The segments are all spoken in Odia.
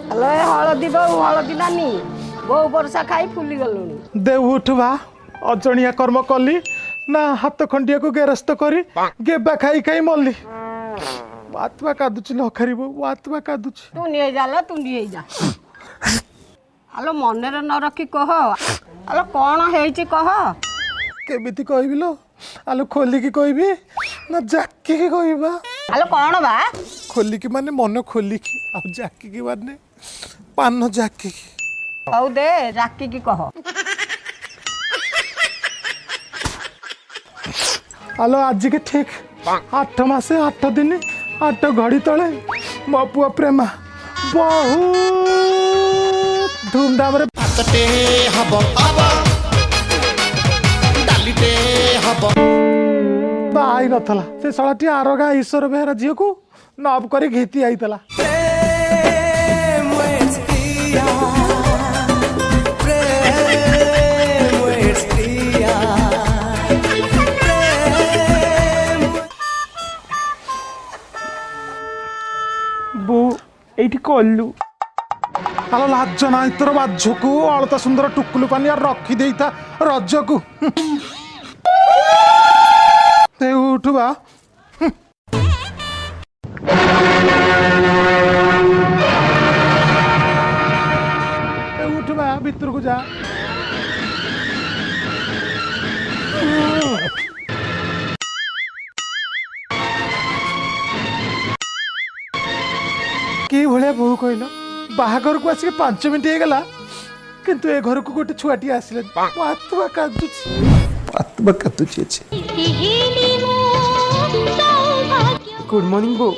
ହ୍ୟାଲୋ, ଏ ହଳଦୀ ବୋଉ, ହଳଦୀ ନାନୀ, ବୋଉ ବର୍ଷା ଖାଇ ଫୁଲି ଗଲୁଣି। ଦେଉ ଉଠବା ଅଜଣିଆ କର୍ମ କଲି ନା ହାତ ଖଣ୍ଡିଆକୁ ଗେରସ୍ତ କରି ଗେବା ଖାଇ ଖାଇ ମଲି। ଆତ୍ମା କାଦୁଛି ଲଖାରି ବୋଉ, ଆତ୍ମା କାଦୁଛି। ତୁନି ହେଇଯା ଲୋ, ତୁନି ହେଇଯା। ଆଲୋ, ମନରେ ନ ରଖି କହ। ଆଲୋ, କ'ଣ ହେଇଛି କହ। କେମିତି କହିବି ଲୋ? ଆଲୋ, ଖୋଲିକି କହିବି ନା ଜାକିକି କହିବା? ଆଲୋ, କ'ଣ ବା? ଖୋଲିକି ମାନେ ମନ ଖୋଲିକି, ଆଉ ଜାକିକି ମାନେ ପାନ ଜାକିକି। ହଉ ଦେ, ଜାକିକି କହ। ଆଲୋ, ଆଜିକି ଠିକ 8 ମାସ 8 ଦିନ 8 ଘଡ଼ି ତଳେ ମୋ ପୁଅ ପ୍ରେମା ବହୁତ ଧୁମଧାମରେ ଭାତଟେ ହବ, ଡାଲିଟେ ହବ। ବାହା ହେଇ ନଥିଲା। ସେ ଶଳାଟି ଆର ଗାଁ ଈଶ୍ୱର ବେହେରା ଝିଅକୁ ନବ କରି ଘିତି ଆଇଥିଲା। ପ୍ରେମ ପ୍ରିୟା, ପ୍ରେମ ପ୍ରିୟା, ପ୍ରେମ। ବୋଉ, ଏଇଠି କଲୁ? ଆଲୋ, ଲାଜ ନାହିଁ ତୋର ବାଝକୁ? ଅଳତା ସୁନ୍ଦର ଟୁକୁଲୁ ପାନିଆ ରଖିଦେଇଥା ରଜକୁ। ସେ ଉଠୁ ବା। ଏ ଉଠୁ ବା, ଭିତରକୁ ଯା। କି ଭଳିଆ ବୋହୂ କହିଲ? ବାହାଘରକୁ ଆସିକି 5 ମିନିଟ୍ ହେଇଗଲା, କିନ୍ତୁ ଏ ଘରକୁ ଗୋଟେ ଛୁଆଟିଏ ଆସିଲେନି। ମୋ ଆତ୍ମା କାନ୍ଦୁଛି, ଆତ୍ମା କାନ୍ଦୁଛି ଅଛି। ଗୁଡ୍ ମର୍ଣ୍ଣିଂ ବୋଉ।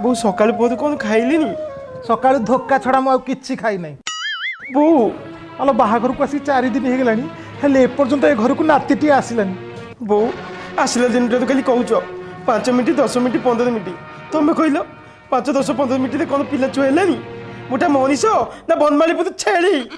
ବୋଉ, ସକାଳୁ ବହୁତ କ'ଣ ଖାଇଲିନି? ସକାଳୁ ଧୋକା ଛଡ଼ା ମୁଁ ଆଉ କିଛି ଖାଇ ନାହିଁ। ବୋଉ। ଆଲୋ, ବାହାଘରକୁ ଆସିକି 4 ଦିନ ହେଇଗଲାଣି, ହେଲେ ଏପର୍ଯ୍ୟନ୍ତ ଏ ଘରକୁ ନାତିଟିଏ ଆସିଲାନି। ବୋଉ, ଆସିଲା ଦିନଟା ତ ଖାଲି କହୁଛ 5 ମିନିଟ୍, 10 ମିନିଟ୍, 15 ମିନିଟ୍। ତମେ କହିଲ, 5, 10, 15 ମିନିଟ୍ରେ କ'ଣ ପିଲା ଛୁଆ ହେଲାନି? ମୋଟା ମଣିଷ ନା ବନମାଳୀପୁର ଛେଳି?